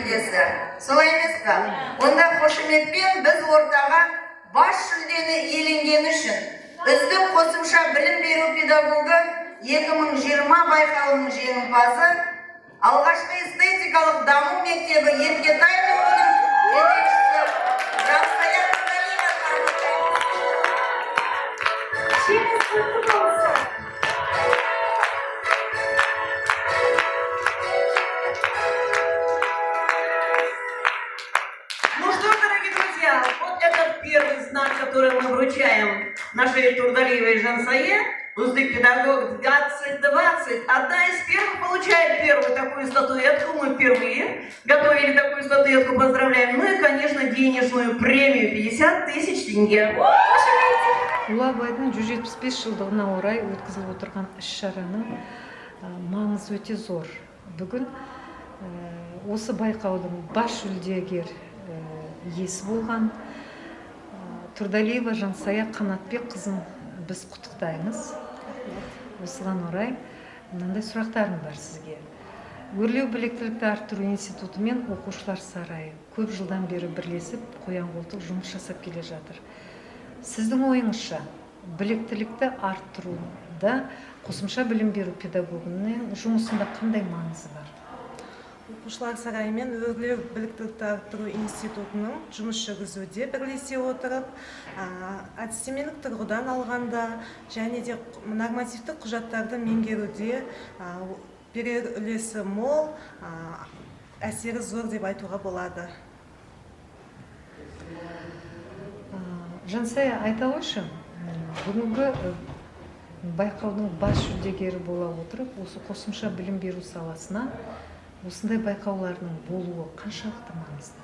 жүлдесі. Солай емес пе? Онда қошеметпен біз ортаға бас жүлдені иеленгені үшін үздік қосымша білім беру педагогы 2020 байқауының жеңімпазы, алғашқы эстетикалық даму мектебі Еркетай тобының жетекшісі Жансая Нұрғалиева марапаттаймыз. Жеңіс құтты болсын! Ну что ж, дорогие друзья, вот это первый знак, который мы вручаем нашей Турдалиевой Жансае. Үздік педагог 2020. Одна из первых получает первую такую статуэтку. Мы впервые готовили такую статуэтку. Поздравляем. Ну и, конечно, денежную премию 50 тысяч тенге. Ұлы Абайдың 175 жылдығына орай өткізіліп отырған іс-шараның маңызы өте зор. Бүгін осы байқаудың бас жүлдегер иесі болған Тұрдалиева Жансая Қанатбекқызын біз құттықтаймыз. Осыған орай мынандай сұрақтарым бар сізге. Өрлеу біліктілікті арттыру институты мен Оқушылар сарайы көп жылдан бері бірлесіп, қоян қолтық жұмыс жасап келе жатыр. Сіздің ойыңызша, біліктілікті арттыруда қосымша білім беру педагогының жұмысында қандай маңызы бар? Оқушылар сарайы мен Өрлеу біліктілікті арттыру институтының жұмыс жүргізуде бірлесе отырып, әдістемелік тұрғыдан алғанда және де нормативтік құжаттарды меңгеруде берер үлесі мол, әсері зор деп айтуға болады. Жансая, айта қойшы, бүгінгі байқаудың бас жүлдегері бола отырып, осы қосымша білім беру саласына осындай байқаулардың болуы қаншалықты маңызды?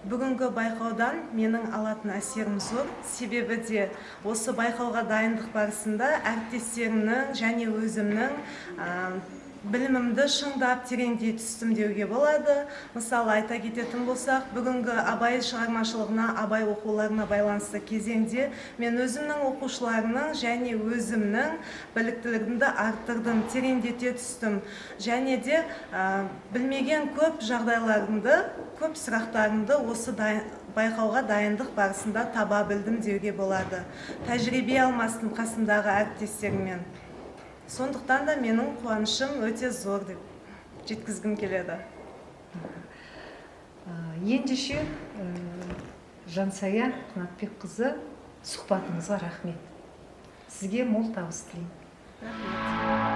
Бүгінгі байқаудан менің алатын әсерім зор, себебі де осы байқауға дайындық барысында әріптестерімнің және өзімнің білімімді шыңдап, тереңдей түстім деуге болады. Мысалы, айта кететін болсақ, бүгінгі Абай шығармашылығына, Абай оқуларына байланысты кезеңде мен өзімнің оқушыларымның және өзімнің біліктілігімді арттырдым, тереңдете түстім және де білмеген көп жағдайларымды, көп сұрақтарымды осы байқауға дайындық барысында таба білдім деуге болады. Тәжірибе алмастым қасымдағы әріптестеріммен. Сондықтан да менің қуанышым өте зор деп жеткізгім келеді. Ендеше, Жансая Қанатбекқызы, сұхбатыңызға рахмет. Сізге мол табыс тілеймін. Рахмет.